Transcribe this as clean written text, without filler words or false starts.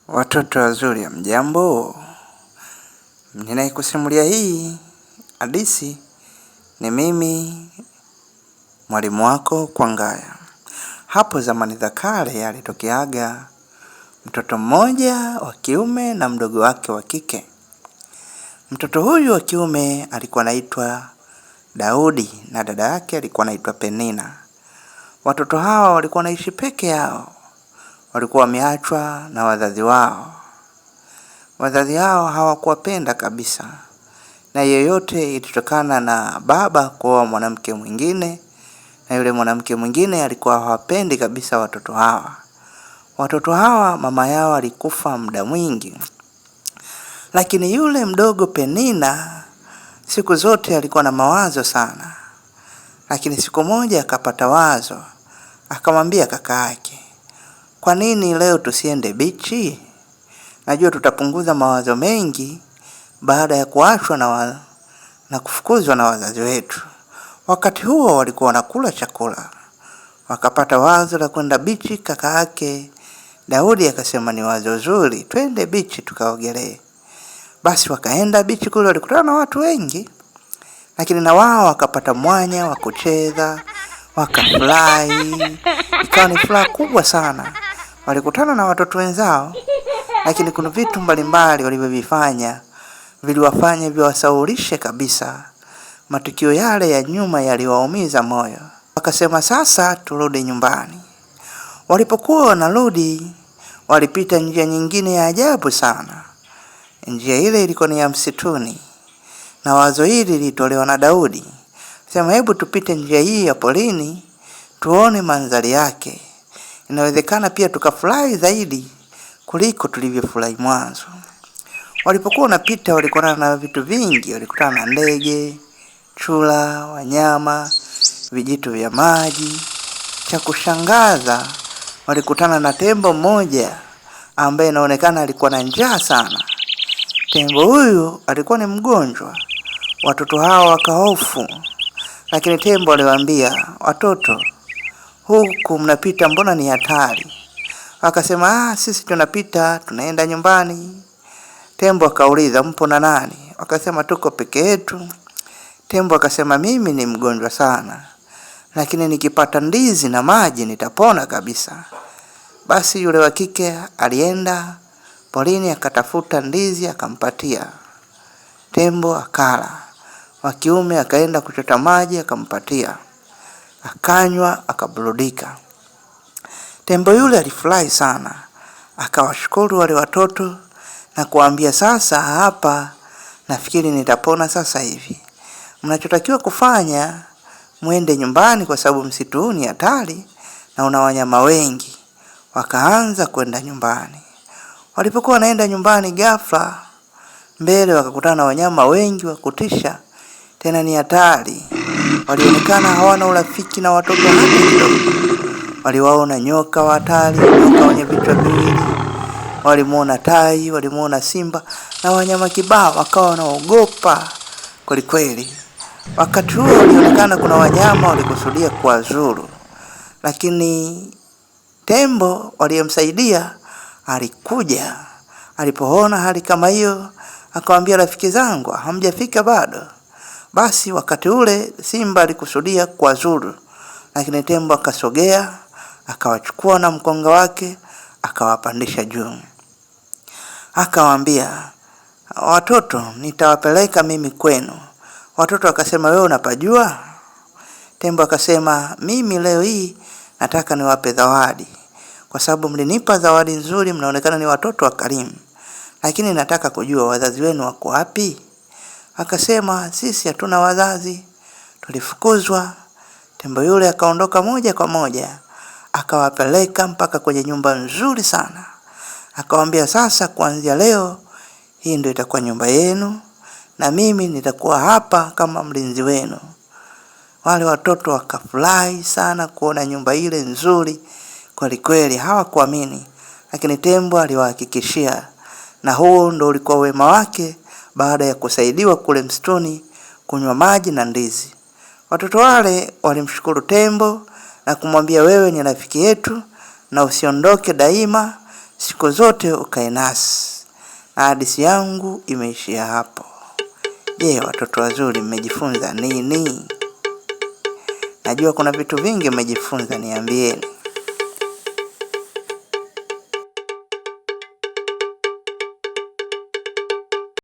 Watoto wazuri, mjambo? Ninayekusimulia hii hadithi ni mimi mwalimu wako Kwangaya. Hapo zamani za kale alitokeaga mtoto mmoja wa kiume na mdogo wake wa kike. Mtoto huyu wa kiume alikuwa anaitwa Daudi na dada yake alikuwa anaitwa Penina. Watoto hawa walikuwa wanaishi peke yao, walikuwa wameachwa na wazazi wao. Wazazi hao hawakuwapenda kabisa, na yeyote ilitokana na baba kuoa mwanamke mwingine, na yule mwanamke mwingine alikuwa hawapendi kabisa watoto hawa. Watoto hawa mama yao alikufa muda mwingi, lakini yule mdogo Penina siku zote alikuwa na mawazo sana. Lakini siku moja akapata wazo, akamwambia kaka yake, kwa nini leo tusiende bichi? Najua tutapunguza mawazo mengi baada ya kuachwa na kufukuzwa na wazazi wetu. Wakati huo walikuwa wanakula chakula, wakapata wazo la kwenda bichi. Kaka yake Daudi akasema ni wazo zuri, twende bichi tukaogelee. Basi wakaenda bichi kule, walikutana na watu wengi, lakini na wao wakapata mwanya wa kucheza, wakafurahi. Ikawa ni furaha kubwa sana. Walikutana na watoto wenzao, lakini kuna vitu mbalimbali walivyovifanya viliwafanya viwasaulishe kabisa. Matukio yale ya nyuma yaliwaumiza moyo. Wakasema sasa turudi nyumbani. Walipokuwa wanarudi, walipita njia nyingine ya ajabu sana. Njia ile ilikuwa ni ya msituni, na wazo hili lilitolewa na Daudi. Sema, hebu tupite njia hii ya porini tuone mandhari yake, inawezekana pia tukafurahi zaidi kuliko tulivyofurahi mwanzo. Walipokuwa wanapita walikutana na vitu vingi, walikutana na ndege, chura, wanyama, vijitu vya maji. Cha kushangaza, walikutana na tembo mmoja ambaye inaonekana alikuwa na njaa sana. Tembo huyu alikuwa ni mgonjwa. Watoto hawa wakahofu, lakini tembo aliwaambia, watoto, huku mnapita mbona ni hatari? Wakasema, ah, sisi tunapita tunaenda nyumbani. Tembo akauliza, mpo na nani? Wakasema, tuko peke yetu. Tembo akasema, mimi ni mgonjwa sana, lakini nikipata ndizi na maji nitapona kabisa. Basi yule wa kike alienda porini akatafuta ndizi akampatia tembo, akala. Wa kiume akaenda kuchota maji akampatia, akanywa, akaburudika. Tembo yule alifurahi sana, akawashukuru wale watoto na kuambia, sasa hapa nafikiri nitapona sasa hivi. Mnachotakiwa kufanya mwende nyumbani, kwa sababu msitu huu ni hatari na una wanyama wengi. Wakaanza kwenda nyumbani. Walipokuwa wanaenda nyumbani, ghafla mbele wakakutana na wanyama wengi wa kutisha, tena ni hatari. Walionekana hawana urafiki na watoto hata kidogo. Waliwaona nyoka wa hatari, nyoka wenye vichwa viwili, walimuona tai, walimuona simba na wanyama kibao, wakawa wanaogopa kwelikweli. Wakati huo walionekana kuna wanyama walikusudia kuwazuru, lakini tembo waliyemsaidia alikuja. Alipoona hali kama hiyo, akawaambia, rafiki zangu, hamjafika bado. Basi wakati ule simba alikusudia kuwazuru, lakini tembo akasogea, akawachukua na mkonga wake, akawapandisha juu. Akawaambia, watoto, nitawapeleka mimi kwenu. Watoto wakasema, wewe unapajua? Tembo akasema, mimi leo hii nataka niwape zawadi, kwa sababu mlinipa zawadi nzuri, mnaonekana ni watoto wakarimu, lakini nataka kujua wazazi wenu wako wapi? Akasema, sisi hatuna wazazi, tulifukuzwa. Tembo yule akaondoka moja kwa moja, akawapeleka mpaka kwenye nyumba nzuri sana. Akawaambia, sasa kuanzia leo hii ndio itakuwa nyumba yenu, na mimi nitakuwa hapa kama mlinzi wenu. Wale watoto wakafurahi sana kuona nyumba ile nzuri kweli kweli, hawakuamini, lakini tembo aliwahakikishia, na huo ndo ulikuwa wema wake baada ya kusaidiwa kule msituni kunywa maji na ndizi. Watoto wale walimshukuru tembo na kumwambia, wewe ni rafiki yetu na usiondoke daima, Siku zote ukae nasi. Na hadithi yangu imeishia hapo. Je, watoto wazuri mmejifunza nini? Najua kuna vitu vingi mmejifunza, niambieni.